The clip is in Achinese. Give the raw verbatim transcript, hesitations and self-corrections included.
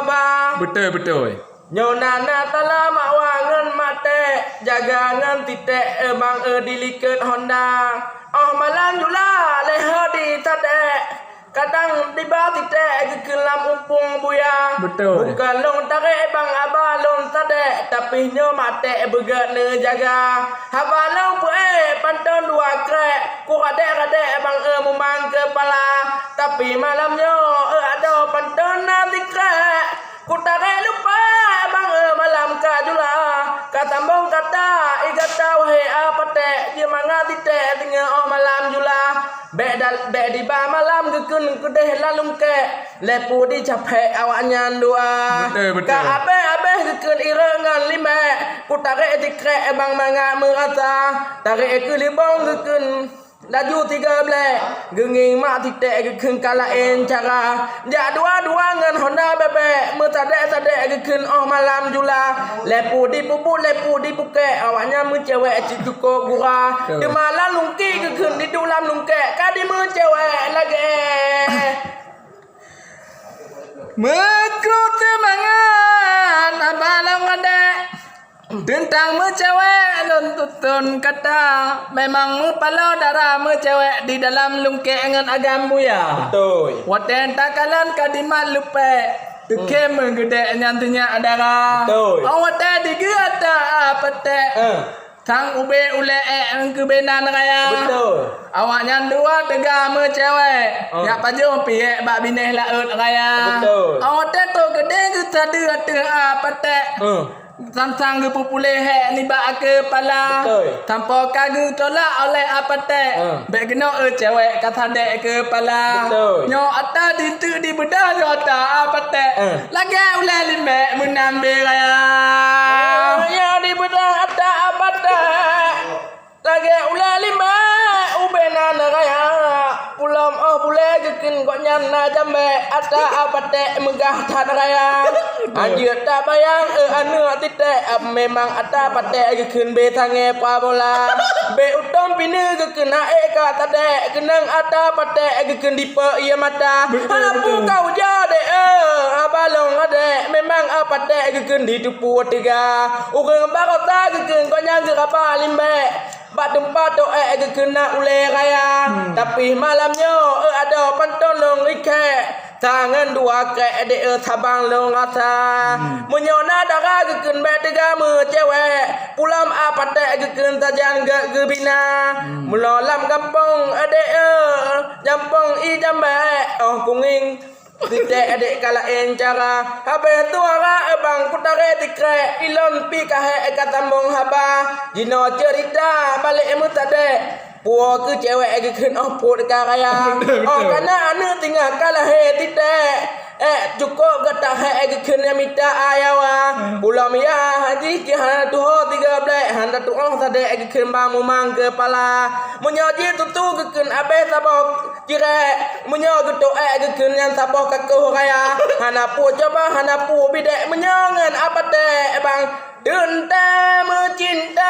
Ba. Beutôi, beutôi. Nyoe na, na tala mak wa ngon mak tek, jaga ngon titek, eh, bang, eh, di likot honda. Oh malam jula, lé ho di tadek. Kadang tiba titek geukheun lam umpung buya. Beutôi. Bukon lôn tarek bang, aba lôn tadek, tapi nyoe mak tek beugét neujaga. Haba lôn peuék panton dua krek, ku radek-radek bang, eh, mumang keupala. Tapi malam nyoe, eh, adoe panton na sikrek. Kutarek lumpah bang, eh, malam ka jula. Katambong kata, i gata wahé a patek, jeumangat titek teungoh oh malam jula. Bék dal-, bék diba malam geukheun keudeh lam lungkek, lé pu dicapek awaknyan dua. Beutôi, beutôi. Ka abéh-abéh geukheun irek ngon limbek, kutarek sikrek bang mangat meurasa, tarek keu libong geukheun. Laju tiga blek, geungieng mak titek geukheun ka laén cara. Jak dua-dua ngon honda bebek, meusadek-sadek geukheun oh malam jula. Lé pu dipubuet, lé pu dipukek, awaknyan meucewek cit cukop gura. Beutôi. Teuma lam lungki geukheun diduek lam lungkek, ka dimeucewek lagée. Meukruet seumangat, haba lôn adek. Teuntang meucewek lôn tuton kata, memang meupaloe dara meucewek di dalam lungkek ngon agam buya. Beutôi. Watée takalon ka dimat lupek, teukem meugeudek nyan teunyak dara. Beutôi. Oh watée digeue ata a patek. Eh. Sang ubé ulée ék ngon keubeunan raya. Beutôi. Awaknyan dua teuga meucewek. Eh. Nyak pajoh piek bak binéh laôt raya. Beutôi. Oh watée toh keudeh geusadeue ateueh a patek. Eh. Sang-sang geupeupuléh hék nibak keupala. Beutôi. Sampoe ka geutolak oleh a patek. Eh. Bék keunoe, eh, cewek ka sadek keupala. Beutôi. Nyoe ata diteuk dibeudah nyoe ata a patek. Eh. Lagée ulée limbek meunan bé raya. Eh, nyoe dibeudah ata a patek. Lagée ulée limbek ubé nan raya, pulom oh bulée geukheun gobnyan na jambek, ata a patek meugah that raya. Anjeut tabayang, eh, aneuk titek, ah, memang ata patek geukheun bé tangée pabola. Bé utom pineue geukheun na ék ka tadek, keunong ata patek geukheun dipeue ié mata. Beutôi, beutôi. Hana peue ka ujoe dek, eh, haba lôn adek, memang a patek geukheun diteupue teuga. Ureuëng barosa geukheun gobnyan geuraba limbek. Bak teumpat toh ék geukheun na ulée raya. Hmm. Tapi malam nyoe, eh, adoe panton lôn rikek. Tangan dua krek dek, eh, sabang lôn rasa. Hmm. Meunyoe na dara geukheun bék teuga meucewek, pulom a patek geukheun sajan gét geubina. Hmm. Meulo lam gampông, eh, dek, eh, jampông i jambek, oh kungieng. Titek adek ka laén cara, habéh suara ebang kutarek tikrek, ilôn pi kahek ka sambong haba. Jinoe ceurita balek meusadek, puwoe keu cewek geukheun oh pôt ka raya. Betul, betul. Oh kana aneuk singoh ka lahé titek, ék cukôp gata hék geukheun nyang mita ayawa. Hmm. Pulo miyah haji keu hana tuho tiga blek, hana tuoh sadek geukheun bang mumang keupala. Meunyoe jih tutu geukheun abéh saboh cirek, meunyoe geutoh ék geukheun nyan saboh kakoh raya, hana peue coba, hana peue bidek, meunyoe ngon a patek bang teuntée meucinta.